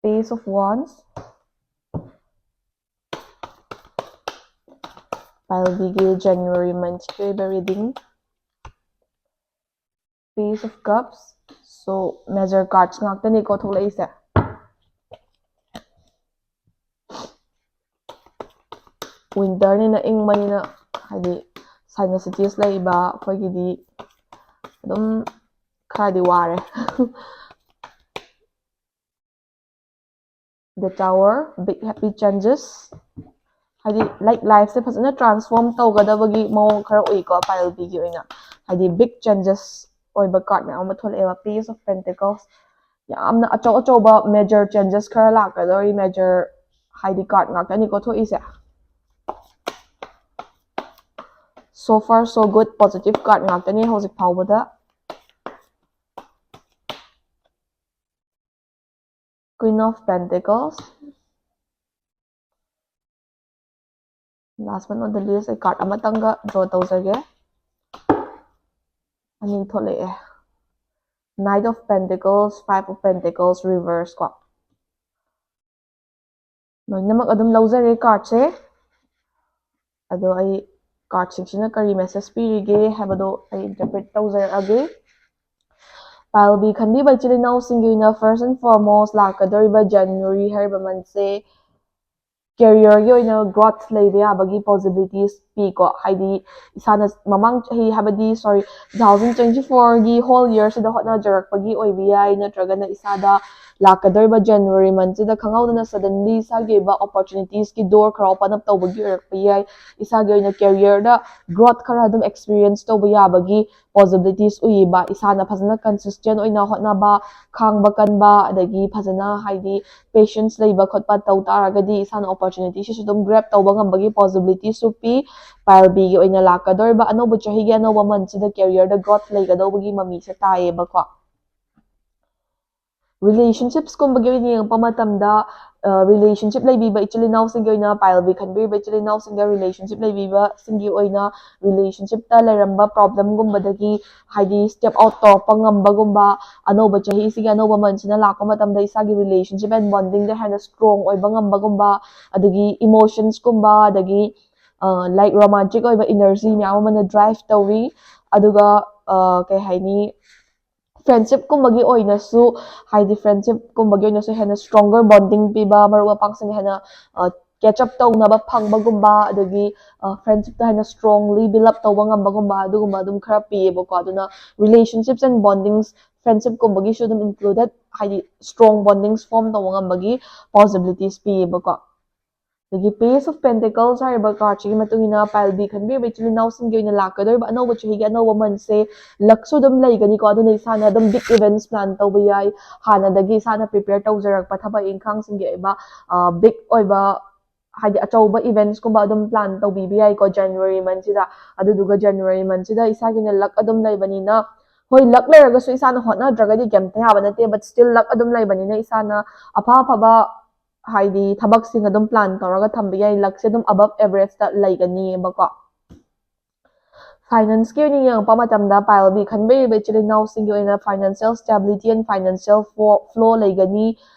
Page of Wands, Pile Bꯒꯤ January monthꯀꯤ ꯑꯣꯏꯕ reading. Page of Cups. So major cards ꯉꯥꯛꯇꯅꯤꯀꯣ ꯊꯣꯛꯂꯛꯏꯁꯦ. Winterꯅꯤꯅ, ꯏꯪꯕꯅꯤꯅ, ꯍꯥꯏꯗꯤ sinusitis ꯂꯩꯕ ꯑꯩꯈꯣꯏꯒꯤꯗꯤ ꯑꯗꯨꯝ ꯈꯔꯗꯤ ꯋꯥꯔꯦ. The Tower, big happy changes. ꯍꯥꯏꯗꯤ, like, lifeꯁꯦ ꯐꯖꯅ transform ꯇꯧꯒꯗꯕꯒꯤ ꯃꯑꯣꯡ ꯈꯔ ꯎꯏꯀꯣ, Pile Bꯒꯤ ꯑꯣꯏꯅ. ꯍꯥꯏꯗꯤ, big changes ꯑꯣꯏꯕ card ꯃꯌꯥꯝ ꯑꯃ ꯊꯣꯛꯂꯛꯑꯦꯕ. Page of Pentacles. ꯌꯥꯝꯅ ꯑꯆꯧ ꯑꯆꯧꯕ major changes ꯈꯔ ꯂꯥꯛꯀꯗꯧꯔꯤ, major, ꯍꯥꯏꯗꯤ, card ꯉꯥꯛꯇꯅꯤꯀꯣ ꯊꯣꯛꯏꯁꯦ. So far so good, positive card ꯉꯥꯛꯇꯅꯤ ꯍꯧꯖꯤꯛ ꯐꯥꯎꯕꯗ. Queen of Pentacles. Last but not the least, ꯑꯩ card ꯑꯃꯇꯪꯒ draw ꯇꯧꯖꯒꯦ. ꯑꯅꯤ ꯊꯣꯛꯂꯛꯑꯦ. Knight of Pentacles, Five of Pentacles, reverse ꯀꯣ. ꯂꯣꯏꯅꯃꯛ ꯑꯗꯨꯝ ꯂꯧꯖꯔꯦ cardꯁꯦ. ꯑꯗꯣ ꯑꯩ cardꯁꯤꯡꯁꯤꯅ ꯀꯔꯤ message ꯄꯤꯔꯤꯒꯦ ꯍꯥꯏꯕꯗꯣ ꯑꯩ interpret ꯇꯧꯖꯔꯛꯑꯒꯦ. Pile B ꯈꯟꯕꯤꯕ ꯏꯆꯤꯜ ꯏꯅꯥꯎꯁꯤꯡꯒꯤ ꯑꯣꯏꯅ, first and foremost, ꯂꯥꯛꯀꯗꯧꯔꯤꯕ January ꯍꯥꯏꯔꯤꯕ monthꯁꯦ careerꯒꯤ ꯑꯣꯏꯅ growth ꯂꯩꯕ ꯌꯥꯕꯒꯤ possibilities ꯄꯤꯀꯣ. ꯍꯥꯏꯗꯤ, ꯏꯁꯥꯅ ꯃꯃꯥꯡ ꯆꯍꯤ, ꯍꯥꯏꯕꯗꯤ, sorry, two thousand twenty fourꯒꯤ whole yearꯁꯤꯗ ꯍꯣꯠꯅꯖꯔꯛꯄꯒꯤ ꯑꯣꯏꯕ ꯌꯥꯏ, ꯅꯠꯇ꯭ꯔꯒꯅ ꯏꯁꯥꯗ ꯂꯥꯛꯀꯗꯧꯔꯤꯕ January monthꯁꯤꯗ ꯈꯪꯍꯧꯗꯅ suddenly ꯏꯁꯥꯒꯤ ꯑꯣꯏꯕ opportunitiesꯀꯤ door ꯈꯔ open up ꯇꯧꯕꯒꯤ ꯑꯣꯏꯔꯛꯄ ꯌꯥꯏ. ꯏꯁꯥꯒꯤ ꯑꯣꯏꯅ careerꯗ growth ꯈꯔ ꯑꯗꯨꯝ experience ꯇꯧꯕ ꯌꯥꯕꯒꯤ possibilities ꯎꯏꯌꯦꯕ. ꯏꯁꯥꯅ ꯐꯖꯅ consistent ꯑꯣꯏꯅ ꯍꯣꯠꯅꯕ, ꯈꯥꯡꯕ ꯀꯟꯕ, ꯑꯗꯒꯤ ꯐꯖꯅ, ꯍꯥꯏꯗꯤ, patience ꯂꯩꯕ ꯈꯣꯠꯄ ꯇꯧ ꯇꯥꯔꯒꯗꯤ ꯏꯁꯥꯅ opportunityꯁꯤꯁꯨ ꯑꯗꯨꯝ grab ꯇꯧꯕ ꯉꯝꯕꯒꯤ possibilityꯁꯨ ꯄꯤ. Pile Bꯒꯤ ꯑꯣꯏꯅ ꯂꯥꯛꯀꯗꯧꯔꯤꯕ ꯑꯅꯧꯕ ꯆꯍꯤꯒꯤ ꯑꯅꯧꯕ monthꯁꯤꯗ careerꯗ growth ꯂꯩꯒꯗꯧꯕꯒꯤ ꯃꯃꯤꯁꯦ ꯇꯥꯏꯌꯦꯕꯀꯣ. Relationshipsꯀꯨꯝꯕꯒꯤ ꯑꯣꯏꯅ ꯌꯦꯡꯉꯛꯄ ꯃꯇꯝꯗ, relationship ꯂꯩꯕꯤꯕ ꯏꯆꯤꯜ ꯏꯅꯥꯎꯁꯤꯡꯒꯤ ꯑꯣꯏꯅ, Pile B ꯈꯟꯕꯤꯔꯤꯕ ꯏꯆꯤꯜ ꯏꯅꯥꯎꯁꯤꯡꯗ relationship ꯂꯩꯕꯤꯕꯁꯤꯡꯒꯤ ꯑꯣꯏꯅ relationshipꯇ ꯂꯩꯔꯝꯕ problemꯒꯨꯝꯕꯗꯒꯤ, ꯍꯥꯏꯗꯤ, step out ꯇꯧꯔꯛꯄ ꯉꯝꯕꯒꯨꯝꯕ, ꯑꯅꯧꯕ ꯆꯍꯤꯁꯤꯒꯤ ꯑꯅꯧꯕ monthꯁꯤꯅ ꯂꯥꯛꯄ ꯃꯇꯝꯗ ꯏꯁꯥꯒꯤ relationship and bondingꯗ ꯍꯦꯟꯅ strong ꯑꯣꯏꯕ ꯉꯝꯕꯒꯨꯝꯕ, ꯑꯗꯒꯤ emotionsꯀꯨꯝꯕ, ꯑꯗꯒꯤ ꯂꯥꯏꯛ ꯔꯣꯃꯥꯟꯇꯤꯛ ꯑꯣꯏꯕ ꯏꯅꯔꯖꯤ ꯃꯌꯥꯝ ꯑꯃꯅ ꯗ꯭ꯔꯥꯏꯚ ꯇꯧꯏ꯫ ꯑꯗꯨꯒ ꯀꯩ ꯍꯥꯏꯅꯤ, ꯐ꯭ꯔꯦꯟꯁꯤꯞꯀꯨꯝꯕꯒꯤ ꯑꯣꯏꯅꯁꯨ, ꯍꯥꯏꯗꯤ ꯐ꯭ꯔꯦꯟꯁꯤꯞꯀꯨꯝꯕꯒꯤ ꯑꯣꯏꯅꯁꯨ ꯍꯦꯟꯅ ꯁ꯭ꯇꯔꯣꯡꯒꯔ ꯕꯣꯟꯗꯤꯡ ꯄꯤꯕ, ꯃꯔꯨꯞ ꯃꯄꯥꯡꯁꯤꯡꯒ ꯍꯦꯟꯅ ꯀꯦꯆ ꯑꯞ ꯇꯧꯅꯕ ꯐꯪꯕꯒꯨꯝꯕ, ꯑꯗꯒꯤ ꯐ꯭ꯔꯦꯟꯁꯤꯞꯇ ꯍꯦꯟꯅ ꯁ꯭ꯇꯔꯣꯡꯂꯤ ꯕꯤꯜ ꯑꯞ ꯇꯧꯕ ꯉꯝꯕꯒꯨꯝꯕ, ꯑꯗꯨꯒꯨꯝꯕ ꯑꯗꯨꯝ ꯈꯔ ꯄꯤꯌꯦꯕꯀꯣ꯫ ꯑꯗꯨꯅ relationships and bondings, ꯐ꯭ꯔꯦꯟꯁꯤꯞꯀꯨꯝꯕꯒꯤꯁꯨ ꯑꯗꯨꯝ ꯏꯟꯀ꯭ꯂꯨꯗꯦꯠ, ꯍꯥꯏꯗꯤ ꯁ꯭ꯇꯔꯣꯡ ꯕꯣꯟꯗꯤꯡꯁ ꯐꯣꯔꯝ ꯇꯧꯕ ꯉꯝꯕꯒꯤ ꯄꯣꯁꯤꯕꯤꯂꯤꯇꯤꯁ ꯄꯤꯌꯦꯕꯀꯣ꯫ ꯑꯗꯒꯤ Page of Pentacles ꯍꯥꯏꯔꯤꯕ ꯀꯥꯔꯠꯁꯤꯒꯤ ꯃꯇꯨꯡ ꯏꯟꯅ, ꯄꯥꯏꯜ ꯕꯤ ꯈꯟꯕꯤꯔꯤꯕ ꯏꯆꯤꯜ ꯏꯅꯥꯎꯁꯤꯡꯒꯤ ꯑꯣꯏꯅ ꯂꯥꯛꯀꯗꯧꯔꯤꯕ ꯑꯅꯧꯕ ꯆꯍꯤꯒꯤ ꯑꯅꯧꯕ ꯃꯟꯁꯦ ꯂꯛꯁꯨ ꯑꯗꯨꯝ ꯂꯩꯒꯅꯤꯀꯣ꯫ ꯑꯗꯨꯅ ꯏꯁꯥꯅ ꯑꯗꯨꯝ ꯕꯤꯛ ꯏꯚꯦꯟꯠꯁ ꯄ꯭ꯂꯥꯟ ꯇꯧꯕ ꯌꯥꯏ, ꯍꯥꯟꯅꯗꯒꯤ ꯏꯁꯥꯅ ꯄ꯭ꯔꯤꯄꯦꯌꯔ ꯇꯧꯖꯔꯛꯄ ꯊꯕꯛ ꯏꯪꯈꯥꯡꯁꯤꯡꯒꯤ ꯑꯣꯏꯕ ꯕꯤꯛ ꯑꯣꯏꯕ, ꯍꯥꯏꯗꯤ ꯑꯆꯧꯕ ꯏꯚꯦꯟꯠꯁꯀꯨꯝꯕ ꯑꯗꯨꯝ ꯄ꯭ꯂꯥꯟ ꯇꯧꯕꯤꯕ ꯌꯥꯏꯀꯣ ꯖꯅꯋꯥꯔꯤ ꯃꯟꯁꯤꯗ꯫ ꯑꯗꯨꯗꯨꯒ ꯖꯅꯋꯥꯔꯤ ꯃꯟꯁꯤꯗ ꯏꯁꯥꯒꯤ ꯑꯣꯏꯅ ꯂꯛ ꯑꯗꯨꯝ ꯂꯩꯕꯅꯤꯅ, ꯍꯣꯏ, ꯂꯛ ꯂꯩꯔꯒꯁꯨ ꯏꯁꯥꯅ ꯍꯣꯠꯅꯗ꯭ꯔꯒꯗꯤ ꯀꯩꯝꯇ ꯌꯥꯕ ꯅꯠꯇꯦ, but still ꯂꯛ ꯑꯗꯨꯝ ꯂꯩꯕꯅꯤꯅ ꯏꯁꯥꯅ ꯑꯐ ꯑꯐꯕ, ꯍꯥꯏꯗꯤ ꯊꯕꯛꯁꯤꯡ ꯑꯗꯨꯝ ꯄ꯭ꯂꯥꯟ ꯇꯧꯔꯒ ꯊꯝꯕ ꯌꯥꯏ꯫ ꯂꯛꯁꯦ ꯑꯗꯨꯝ ꯑꯕꯞ ꯑꯦꯚꯔꯦꯖꯇ ꯂꯩꯒꯅꯤꯕꯀꯣ꯫ ꯐꯥꯏꯅꯥꯟꯁꯀꯤ ꯑꯣꯏꯅ ꯌꯦꯡꯉꯛꯄ ꯃꯇꯝꯗ, ꯄꯥꯏꯜ ꯕꯤ ꯈꯟꯕꯤꯔꯤꯕ ꯏꯆꯤꯜ ꯏꯅꯥꯎꯁꯤꯡꯒꯤ ꯑꯣꯏꯅ financial stability and financial flow ꯂꯩꯒꯅꯤ꯫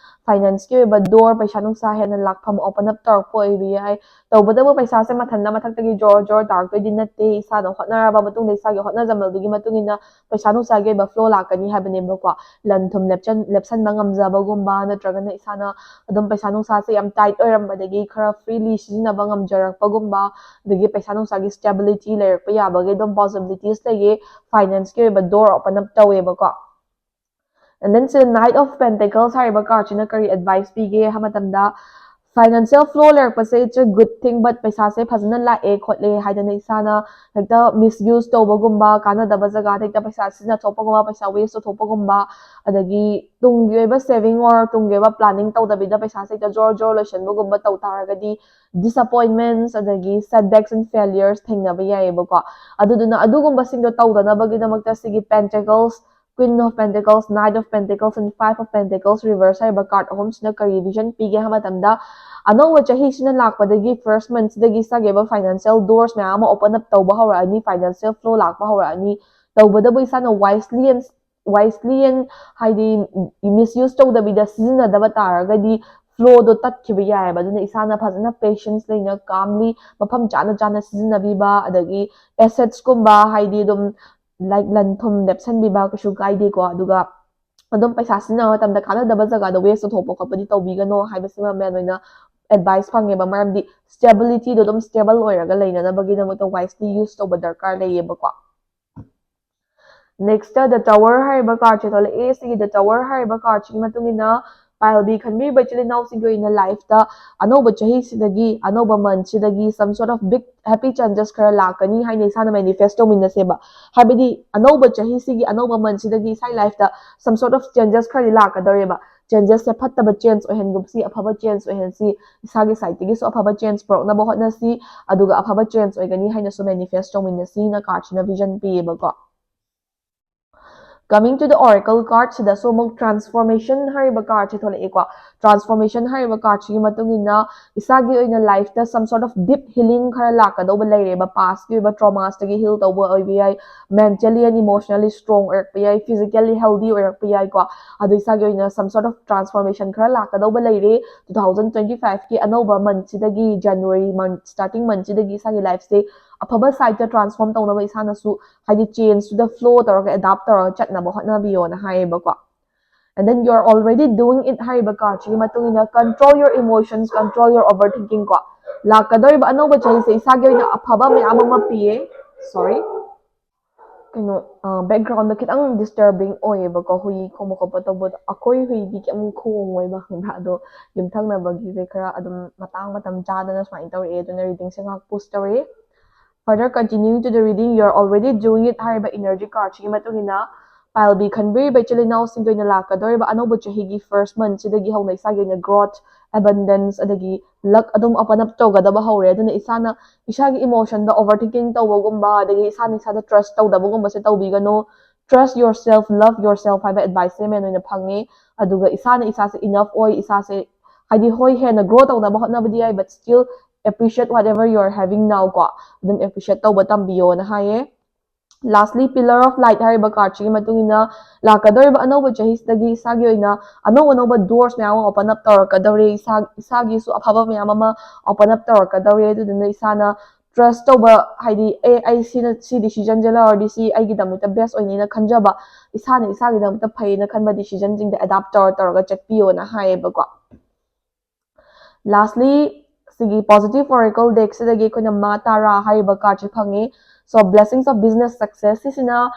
ꯐꯥꯏꯅꯥꯟꯁꯀꯤ ꯑꯣꯏꯕ ꯗꯣꯔ, ꯄꯩꯁꯥ ꯅꯨꯡꯁꯥ ꯍꯦꯟꯅ ꯂꯥꯛꯐꯝ ꯑꯣꯄꯟ ꯑꯞ ꯇꯧꯔꯛꯄ ꯑꯣꯏꯕ ꯌꯥꯏ꯫ ꯇꯧꯕꯇꯕꯨ ꯄꯩꯁꯥꯁꯦ ꯃꯊꯟꯇ ꯃꯊꯛꯇꯒꯤ ꯖꯣꯔ ꯖꯣꯔ ꯇꯥꯔꯛꯇꯣꯏꯗꯤ ꯅꯠꯇꯦ꯫ ꯏꯁꯥꯅ ꯍꯣꯠꯅꯔꯕ ꯃꯇꯨꯡꯗ, ꯏꯁꯥꯒꯤ ꯍꯣꯠꯅꯖꯃꯜꯗꯨꯒꯤ ꯃꯇꯨꯡ ꯏꯟꯅ ꯄꯩꯁꯥ ꯅꯨꯡꯁꯥꯒꯤ ꯑꯣꯏꯕ ꯐ꯭ꯂꯣ ꯂꯥꯛꯀꯅꯤ ꯍꯥꯏꯕꯅꯦꯕꯀꯣ꯫ ꯂꯟ ꯊꯨꯝ ꯂꯦꯞꯁꯟ-, ꯂꯦꯞꯁꯟꯕ ꯉꯝꯖꯕꯒꯨꯝꯕ, ꯅꯠꯇ꯭ꯔꯒꯅ ꯏꯁꯥꯅ ꯑꯗꯨꯝ ꯄꯩꯁꯥ ꯅꯨꯡꯁꯥꯁꯦ ꯌꯥꯝ ꯇꯥꯏꯠ ꯑꯣꯏꯔꯝꯕꯗꯒꯤ ꯈꯔ ꯐ꯭ꯔꯤꯂꯤ ꯁꯤꯖꯤꯟꯅꯕ ꯉꯝꯖꯔꯛꯄꯒꯨꯝꯕ, ꯑꯗꯒꯤ ꯄꯩꯁꯥ ꯅꯨꯡꯁꯥꯒꯤ ꯁ꯭ꯇꯦꯕꯤꯂꯤꯇꯤ ꯂꯩꯔꯛꯄ ꯌꯥꯕꯒꯤ ꯑꯗꯨꯝ ꯄꯣꯁꯤꯕꯤꯂꯤꯇꯤꯁ ꯂꯩꯌꯦ꯫ ꯐꯥꯏꯅꯥꯟꯁꯀꯤ ꯑꯣꯏꯕ ꯗꯣꯔ ꯑꯣꯄꯟ ꯑꯞ ꯇꯧꯋꯦꯕꯀꯣ꯫ And then ꯁꯤꯗ Knight of Pentacles ꯍꯥꯏꯔꯤꯕ ꯀꯥꯔꯠꯁꯤꯅ ꯀꯔꯤ ꯑꯦꯗꯚꯥꯏꯁ ꯄꯤꯒꯦ ꯍꯥꯏꯕ ꯃꯇꯝꯗ, ꯐꯥꯏꯅꯥꯟꯁꯤꯌꯦꯜ ꯐ꯭ꯂꯣ ꯂꯩꯔꯛꯄꯁꯦ it's a good thing, but ꯄꯩꯁꯥꯁꯦ ꯐꯖꯅ ꯂꯥꯛꯑꯦ ꯈꯣꯠꯂꯦ ꯍꯥꯏꯗꯅ ꯏꯁꯥꯅ ꯍꯦꯛꯇ ꯃꯤꯁꯌꯨꯁ ꯇꯧꯕꯒꯨꯝꯕ, ꯀꯥꯟꯅꯗꯕ ꯖꯒꯥꯗ ꯍꯦꯛꯇ ꯄꯩꯁꯥ ꯁꯤꯖꯤꯟꯅꯊꯣꯛꯄꯒꯨꯝꯕ, ꯄꯩꯁꯥ ꯋꯦꯁ ꯇꯧꯊꯣꯛꯄꯒꯨꯝꯕ, ꯑꯗꯒꯤ ꯇꯨꯡꯒꯤ ꯑꯣꯏꯕ ꯁꯦꯚꯤꯡ ꯑꯣꯔ ꯇꯨꯡꯒꯤ ꯑꯣꯏꯕ ꯄ꯭ꯂꯥꯅꯤꯡ ꯇꯧꯗꯕꯤꯗ ꯄꯩꯁꯥꯁꯦ ꯍꯦꯛꯇ ꯖꯣꯔ ꯖꯣꯔ ꯂꯣꯏꯁꯟꯕꯒꯨꯝꯕ ꯇꯧ ꯇꯥꯔꯒꯗꯤ, ꯗꯤꯁꯑꯄꯣꯏꯟꯃꯦꯟꯠꯁ ꯑꯗꯒꯤ ꯁꯦꯠꯕꯦꯛꯁ ꯑꯦꯟ ꯐꯦꯂꯤꯌꯔꯁ ꯊꯦꯡꯅꯕ ꯌꯥꯏꯑꯕꯀꯣ꯫ ꯑꯗꯨꯗꯨꯅ ꯑꯗꯨꯒꯨꯝꯕꯁꯤꯡꯗꯣ ꯇꯧꯗꯅꯕꯒꯤꯗꯃꯛꯇ ꯁꯤꯒꯤ Pentacles, Queen of Pentacles, Knight of Pentacles and Five of Pentacles reverse ꯍꯥꯏꯔꯤꯕ ꯀꯥꯔꯠ ꯑꯍꯨꯝꯁꯤꯅ ꯀꯔꯤ ꯚꯤꯖꯟ ꯄꯤꯒꯦ ꯍꯥꯏꯕ ꯃꯇꯝꯗ, ꯑꯅꯧꯕ ꯆꯍꯤꯁꯤꯅ ꯂꯥꯛꯄꯗꯒꯤ ꯐꯥꯔꯁ ꯃꯟꯠꯁꯤꯗꯒꯤ ꯏꯁꯥꯒꯤ ꯑꯣꯏꯕ ꯐꯥꯏꯅꯥꯟꯁꯤꯌꯦꯜ ꯗꯣꯔꯁ ꯃꯌꯥꯝ ꯑꯃ ꯑꯣꯄꯟ ꯑꯞ ꯇꯧꯕ ꯍꯧꯔꯛꯑꯅꯤ, ꯐꯥꯏꯅꯥꯟꯁꯤꯌꯦꯜ ꯐ꯭ꯂꯣ ꯂꯥꯛꯄ ꯍꯧꯔꯛꯑꯅꯤ꯫ ꯇꯧꯕꯇꯕꯨ ꯏꯁꯥꯅ wisely and, wisely and ꯍꯥꯏꯗꯤ ꯃꯤꯁꯌꯨꯁ ꯇꯧꯗꯕꯤꯗ ꯁꯤꯖꯤꯟꯅꯗꯕ ꯇꯥꯔꯒꯗꯤ, flow ꯗꯣ ꯇꯠꯈꯤꯕ ꯌꯥꯏꯑꯕ꯫ ꯑꯗꯨꯅ ꯏꯁꯥꯅ ꯐꯖꯅ patience ꯂꯩꯅ calmly ꯃꯐꯝ ꯆꯥꯅ ꯆꯥꯅ ꯁꯤꯖꯤꯟꯅꯕꯤꯕ, ꯑꯗꯒꯤ assets ꯀꯨꯝꯕ, ꯍꯥꯏꯗꯤ ꯑꯗꯨꯝ like ꯂꯟ ꯊꯨꯝ ꯂꯦꯞꯁꯟꯕꯤꯕ ꯀꯩꯁꯨ ꯀꯥꯏꯗꯦꯀꯣ꯫ ꯑꯗꯨꯒ ꯑꯗꯨꯝ ꯄꯩꯁꯥ ꯁꯤꯖꯤꯟꯅꯕ ꯃꯇꯝꯗ ꯀꯥꯟꯅꯗꯕ ꯖꯒꯥꯗ waste ꯇꯧꯊꯣꯛꯄ ꯈꯣꯠꯄꯗꯤ ꯇꯧꯕꯤꯒꯅꯣ ꯍꯥꯏꯕꯁꯤꯃ main ꯑꯣꯏꯅ advice ꯐꯪꯉꯦꯕ꯫ ꯃꯔꯝꯗꯤ stability ꯗꯣ ꯑꯗꯨꯝ stable ꯑꯣꯏꯔꯒ ꯂꯩꯅꯅꯕꯒꯤꯗꯃꯛꯇ wisely use ꯇꯧꯕ ꯗꯔꯀꯥꯔ ꯂꯩꯌꯦꯕꯀꯣ꯫ Next ꯇ The Tower ꯍꯥꯏꯔꯤꯕ card ꯁꯦ ꯊꯣꯛꯂꯛꯑꯦ꯫ ꯁꯤꯒꯤ The Tower ꯍꯥꯏꯔꯤꯕ card ꯁꯤꯒꯤ ꯃꯇꯨꯡ ꯏꯟꯅ ꯄꯥꯏꯜꯕꯤ ꯈꯟꯕꯤꯔꯤꯕ ꯏꯆꯤꯜ ꯏꯅꯥꯎꯁꯤꯡꯒꯤ ꯑꯣꯏꯅ life ꯇ ꯑꯅꯧꯕ ꯆꯍꯤꯁꯤꯗꯒꯤ, ꯑꯅꯧꯕ month ꯁꯤꯗꯒꯤ some sort of big happy changes ꯈꯔ ꯂꯥꯛꯀꯅꯤ ꯍꯥꯏꯅ ꯏꯁꯥꯅ manifest ꯇꯧꯃꯤꯟꯅꯁꯦꯕ꯫ ꯍꯥꯏꯕꯗꯤ ꯑꯅꯧꯕ ꯆꯍꯤꯁꯤꯒꯤ, ꯑꯅꯧꯕ month ꯁꯤꯗꯒꯤ ꯏꯁꯥꯒꯤ life ꯇ some sort of changes ꯈꯔꯗꯤ ꯂꯥꯛꯀꯗꯧꯔꯦꯕ꯫ Changes ꯁꯦ ꯐꯠꯇꯕ change ꯑꯣꯏꯍꯟꯒꯨꯝꯁꯤ, ꯑꯐꯕ change ꯑꯣꯏꯍꯟꯁꯤ, ꯏꯁꯥꯒꯤ side ꯇꯒꯤꯁꯨ ꯑꯐꯕ change ꯄꯨꯔꯛꯅꯕ ꯍꯣꯠꯅꯁꯤ, ꯑꯗꯨꯒ ꯑꯐꯕ change ꯑꯣꯏꯒꯅꯤ ꯍꯥꯏꯅꯁꯨ manifest ꯇꯧꯃꯤꯟꯅꯁꯤꯅ card ꯁꯤꯅ vision ꯄꯤꯌꯦꯕꯀꯣ꯫ Coming to the Oracle card ꯁꯤꯗꯁꯨ ꯑꯃꯨꯛ Transformation ꯍꯥꯏꯔꯤꯕ card ꯁꯦ ꯊꯣꯛꯂꯛꯑꯦꯀꯣ꯫ Transformation ꯍꯥꯏꯔꯤꯕ card ꯁꯤꯒꯤ ꯃꯇꯨꯡ ꯏꯟꯅ ꯏꯁꯥꯒꯤ ꯑꯣꯏꯅ life ꯇ some sort of deep healing ꯈꯔ ꯂꯥꯛꯀꯗꯧꯕ ꯂꯩꯔꯦꯕ꯫ Past ꯀꯤ ꯑꯣꯏꯕ traumas ꯇꯒꯤ heal ꯇꯧꯕ ꯑꯣꯏꯕ ꯌꯥꯏ, mentally and emotionally strong ꯑꯣꯏꯔꯛꯄ ꯌꯥꯏ, physically healthy ꯑꯣꯏꯔꯛꯄ ꯌꯥꯏꯀꯣ꯫ ꯑꯗꯨ ꯏꯁꯥꯒꯤ ꯑꯣꯏꯅ some sort of transformation ꯈꯔ ꯂꯥꯛꯀꯗꯧꯕ ꯂꯩꯔꯦ꯫ Two thousand twenty five ꯀꯤ ꯑꯅꯧꯕ month ꯁꯤꯗꯒꯤ, January month starting month ꯁꯤꯗꯒꯤ ꯏꯁꯥꯒꯤ life ꯁꯦ ꯑꯐꯕ side ꯇ transform ꯇꯧꯅꯕ ꯏꯁꯥꯅꯁꯨ, ꯍꯥꯏꯗꯤ change to the flow ꯇꯧꯔꯒ, adapt ꯇꯧꯔꯒ ꯆꯠꯅꯕ ꯍꯣꯠꯅꯕꯤꯌꯣꯅ ꯍꯥꯏꯌꯦꯕꯀꯣ꯫ And then you are already doing it ꯍꯥꯏꯔꯤꯕ card ꯁꯤꯒꯤ ꯃꯇꯨꯡ ꯏꯟꯅ control your emotions, control your overthinking ꯀꯣ꯫ ꯂꯥꯛꯀꯗꯧꯔꯤꯕ ꯑꯅꯧꯕ ꯆꯍꯤꯁꯦ ꯏꯁꯥꯒꯤ ꯑꯣꯏꯅ ꯑꯐꯕ ꯃꯌꯥꯝ ꯑꯃ ꯄꯤꯌꯦ꯫ Sorry, ꯀꯩꯅꯣ, background ꯗ ꯈꯤꯇꯪ disturbing ꯑꯣꯏꯌꯦꯕꯀꯣ, ꯍꯨꯏ ꯈꯣꯡꯕ ꯈꯣꯠꯄ ꯇꯧꯕꯗꯣ꯫ ꯑꯩꯈꯣꯏ ꯍꯨꯏꯗꯤ ꯀꯩꯝ ꯈꯣꯡꯉꯣꯏꯕ, ꯈꯪꯕ꯭ꯔꯥ? ꯑꯗꯣ ꯌꯨꯝꯊꯪꯅꯕꯒꯤꯁꯦ ꯈꯔ ꯑꯗꯨꯝ ꯃꯇꯥꯡ ꯃꯇꯝ ꯆꯥꯗꯅ ꯁꯨꯃꯥꯏꯅ ꯇꯧꯔꯛꯑꯦ, ꯑꯗꯨꯅ reading ꯁꯦ ꯉꯥꯏꯍꯥꯛ pause ꯇꯧꯔꯛꯑꯦ꯫ Further continuing to the reading, you are already doing it ꯍꯥꯏꯔꯤꯕ energy card ꯁꯤꯒꯤ ꯃꯇꯨꯡ ꯏꯟꯅ ꯄꯥꯏꯜꯕꯤ ꯈꯟꯕꯤꯔꯤꯕ ꯏꯆꯤꯜ ꯏꯅꯥꯎꯁꯤꯡꯒꯤ ꯑꯣꯏꯅ ꯂꯥꯛꯀꯗꯧꯔꯤꯕ ꯑꯅꯧꯕ ꯆꯍꯤꯒꯤ first month ꯁꯤꯗꯒꯤ ꯍꯧꯅ ꯏꯁꯥꯒꯤ ꯑꯣꯏꯅ growth, abundance, ꯑꯗꯒꯤ luck ꯑꯗꯨꯝ open up ꯇꯧꯒꯗꯕ ꯍꯧꯔꯦ꯫ ꯑꯗꯨꯅ ꯏꯁꯥꯅ ꯏꯁꯥꯒꯤ emotion ꯗ overthinking ꯇꯧꯕꯒꯨꯝꯕ, ꯑꯗꯒꯤ ꯏꯁꯥꯅ ꯏꯁꯥꯗ trust ꯇꯧꯗꯕꯒꯨꯝꯕꯁꯦ ꯇꯧꯕꯤꯒꯅꯨ꯫ Trust yourself, love yourself ꯍꯥꯏꯕ advice ꯁꯦ main ꯑꯣꯏꯅ ꯐꯪꯉꯦ꯫ ꯑꯗꯨꯒ ꯏꯁꯥꯅ ꯏꯁꯥꯁꯦ enough ꯑꯣꯏ, ꯏꯁꯥꯁꯦ, ꯍꯥꯏꯗꯤ, ꯍꯣꯏ, ꯍꯦꯟꯅ grow ꯇꯧꯅꯕ ꯍꯣꯠꯅꯕꯗꯤ ꯌꯥꯏ, but still appreciate whatever you are having now ꯀꯣ꯫ ꯑꯗꯨꯝ appreciate ꯇꯧꯕ ꯇꯝꯕꯤꯌꯣꯅ ꯍꯥꯏꯌꯦ꯫ Lastly, Pillar of Light ꯍꯥꯏꯔꯤꯕ card ꯁꯤꯒꯤ ꯃꯇꯨꯡ ꯏꯟꯅ ꯂꯥꯛꯀꯗꯧꯔꯤꯕ ꯑꯅꯧꯕ ꯆꯍꯤꯁꯤꯗꯒꯤ ꯏꯁꯥꯒꯤ ꯑꯣꯏꯅ ꯑꯅꯧ ꯑꯅꯧꯕ doors ꯃꯌꯥꯝ ꯑꯃ open up ꯇꯧꯔꯛꯀꯗꯧꯔꯤ꯫ ꯏꯁꯥ ꯏꯁꯥꯒꯤꯁꯨ ꯑꯐꯕ ꯃꯌꯥꯝ ꯑꯃ open up ꯇꯧꯔꯛꯀꯗꯧꯔꯤ꯫ ꯑꯗꯨꯗꯨꯅ ꯏꯁꯥꯅ trust ꯇꯧꯕ, ꯍꯥꯏꯗꯤ ꯑꯦ ꯑꯩ ꯁꯤꯅ ꯁꯤ decision ꯁꯦ ꯂꯧꯔꯗꯤ ꯁꯤ ꯑꯩꯒꯤꯗꯃꯛꯇ best ꯑꯣꯏꯅꯤꯅ ꯈꯟꯖꯕ, ꯏꯁꯥꯅ ꯏꯁꯥꯒꯤꯗꯃꯛꯇ ꯐꯩꯅ ꯈꯟꯕ decision ꯁꯤꯡꯗ adopt ꯇꯧꯔ ꯇꯧꯔꯒ ꯆꯠꯄꯤꯌꯣꯅ ꯍꯥꯏꯌꯦꯕꯀꯣ꯫ Lastly, ꯁꯤꯒꯤ Positive Oracle deck ꯁꯤꯗꯒꯤ ꯑꯩꯈꯣꯏꯅ ꯃꯥ ꯇꯥꯔꯥ ꯍꯥꯏꯔꯤꯕ card ꯁꯤ ꯐꯪꯉꯤ꯫ So, blessings of business success ꯁꯤꯁꯤꯅ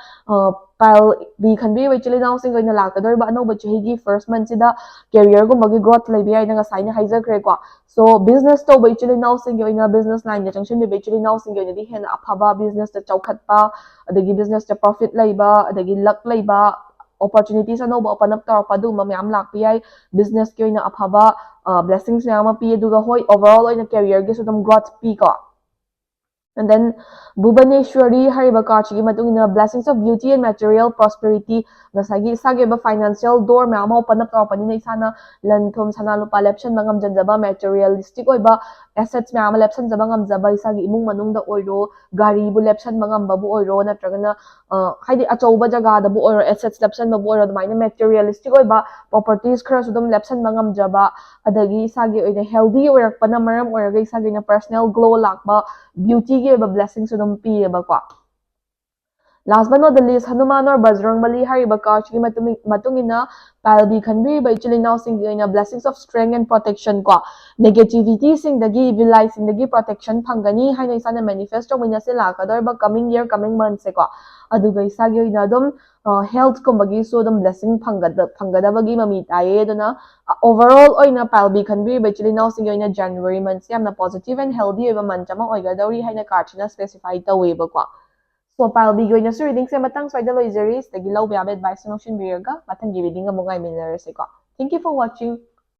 pile B ꯈꯟꯕꯤꯔꯤꯕ ꯏꯆꯤꯜ ꯏꯅꯥꯎꯁꯤꯡꯒꯤ ꯑꯣꯏꯅ ꯂꯥꯛꯀꯗꯧꯔꯤꯕ ꯑꯅꯧꯕ ꯆꯍꯤꯒꯤ first month ꯁꯤꯗ career ꯒꯨꯝꯕꯒꯤ growth ꯂꯩꯕ ꯌꯥꯏꯅ ꯉꯁꯥꯏꯅ ꯍꯥꯏꯖꯈ꯭ꯔꯦꯀꯣ꯫ So, business ꯇꯧꯕ ꯏꯆꯤꯜ ꯏꯅꯥꯎꯁꯤꯡꯒꯤ ꯑꯣꯏꯅ, business line ꯗ ꯆꯪꯁꯤꯟꯕꯤꯕ ꯏꯆꯤꯜ ꯏꯅꯥꯎꯁꯤꯡꯒꯤ ꯑꯣꯏꯅꯗꯤ ꯍꯦꯟꯅ ꯑꯐꯕ, business ꯇ ꯆꯥꯎꯈꯠꯄ, ꯑꯗꯒꯤ business ꯇ profit ꯂꯩꯕ, ꯑꯗꯒꯤ luck ꯂꯩꯕ, opportunities ꯑꯅꯧꯕ open up ꯇꯧꯔꯛꯄ, ꯑꯗꯨꯒꯨꯝꯕ ꯃꯌꯥꯝ ꯂꯥꯛꯄ ꯌꯥꯏ꯫ Business ꯀꯤ ꯑꯣꯏꯅ ꯑꯐꯕ blessings ꯃꯌꯥꯝ ꯑꯃ ꯄꯤ꯫ ꯑꯗꯨꯒ ꯍꯣꯏ, overall ꯑꯣꯏꯅ career ꯒꯤꯁꯨ ꯑꯗꯨꯝ growth ꯄꯤꯀꯣ꯫ And then Bhubaneswari ꯍꯥꯏꯔꯤꯕ card ꯁꯤꯒꯤ ꯃꯇꯨꯡ ꯏꯟꯅ blessings of beauty and material prosperity, ꯉꯁꯥꯏꯒꯤ ꯏꯁꯥꯒꯤ ꯑꯣꯏꯕ financial door ꯃꯌꯥꯝ ꯑꯃ open up ꯇꯧꯔꯛꯄꯅꯤꯅ ꯏꯁꯥꯅ ꯂꯟ ꯊꯨꯝ, ꯁꯅꯥ ꯂꯨꯄꯥ ꯂꯦꯞꯁꯟꯕ ꯉꯝꯖꯟꯖꯕ, materialistic ꯑꯣꯏꯕ assets ꯃꯌꯥꯝ ꯑꯃ ꯂꯦꯞꯁꯟꯖꯕ ꯉꯝꯖꯕ, ꯏꯁꯥꯒꯤ ꯏꯃꯨꯡ ꯃꯅꯨꯡꯗ ꯑꯣꯏꯔꯣ, ꯒꯥꯔꯤꯕꯨ ꯂꯦꯞꯁꯟꯕ ꯉꯝꯕꯕꯨ ꯑꯣꯏꯔꯣ, ꯅꯠꯇ꯭ꯔꯒꯅ ꯍꯥꯏꯗꯤ ꯑꯆꯧꯕ ꯖꯒꯥꯗꯕꯨ ꯑꯣꯏꯔꯣ, assets ꯂꯦꯞꯁꯟꯕꯕꯨ ꯑꯣꯏꯔꯣ, ꯑꯗꯨꯃꯥꯏꯅ materialistic ꯑꯣꯏꯕ properties ꯈꯔꯁꯨ ꯑꯗꯨꯝ ꯂꯦꯞꯁꯟꯕ ꯉꯝꯖꯕ, ꯑꯗꯒꯤ ꯏꯁꯥꯒꯤ ꯑꯣꯏꯅ healthy ꯑꯣꯏꯔꯛꯄꯅ ꯃꯔꯝ ꯑꯣꯏꯔꯒ ꯏꯁꯥꯒꯤ ꯑꯣꯏꯅ personal glow ꯂꯥꯛꯄ, beauty ꯒꯤ ꯑꯣꯏꯕ blessings ꯁꯨ ꯑꯗꯨꯝ ꯄꯤꯌꯦꯕꯀꯣ꯫ Last but not the least, Hanuman or Bajrangbali ꯍꯥꯏꯔꯤꯕ card ꯁꯤꯒꯤ ꯃꯇꯨꯡ ꯃꯇꯨꯡ ꯏꯟꯅ pile B ꯈꯟꯕꯤꯔꯤꯕ ꯏꯆꯤꯜ ꯏꯅꯥꯎꯁꯤꯡꯒꯤ ꯑꯣꯏꯅ blessings of strength and protection ꯀꯣ, negativity ꯁꯤꯡꯗꯒꯤ, ꯏꯕꯤꯂꯥꯏꯁꯤꯡꯗꯒꯤ protection ꯐꯪꯒꯅꯤ ꯍꯥꯏꯅ ꯏꯁꯥꯅ manifest ꯇꯧꯃꯤꯟꯅꯁꯦ ꯂꯥꯛꯀꯗꯧꯔꯤꯕ coming year, coming month ꯁꯦꯀꯣ꯫ ꯑꯗꯨꯒ ꯏꯁꯥꯒꯤ ꯑꯣꯏꯅ ꯑꯗꯨꯝ health ꯀꯨꯝꯕꯒꯤꯁꯨ ꯑꯗꯨꯝ blessing ꯐꯪꯒꯗꯕꯒꯤ ꯃꯃꯤ ꯇꯥꯏꯌꯦ꯫ ꯑꯗꯨꯅ overall ꯑꯣꯏꯅ pile B ꯈꯟꯕꯤꯔꯤꯕ ꯏꯆꯤꯜ ꯏꯅꯥꯎꯁꯤꯡꯒꯤ ꯑꯣꯏꯅ January month ꯁꯦ ꯌꯥꯝꯅ positive and healthy ꯑꯣꯏꯕ month ꯑꯃ ꯑꯣꯏꯒꯗꯧꯔꯤ ꯍꯥꯏꯅ card ꯁꯤꯅ specify ꯇꯧꯋꯦꯕꯀꯣ꯫ So, pile B ꯒꯤ ꯑꯣꯏꯅꯁꯨ reading ꯁꯦ ꯃꯇꯥꯡ ꯁ꯭ꯋꯥꯏꯗ ꯂꯣꯏꯖꯔꯤ꯫ ꯁꯤꯗꯒꯤ ꯂꯧꯕ ꯌꯥꯕ advice ꯁꯨ ꯂꯧꯁꯤꯟꯕꯤꯔꯒ ꯃꯊꯪꯒꯤ reading ꯑꯃꯨꯛ ꯉꯥꯏꯃꯤꯟꯅꯔꯁꯤꯀꯣ꯫ Thank you for watching.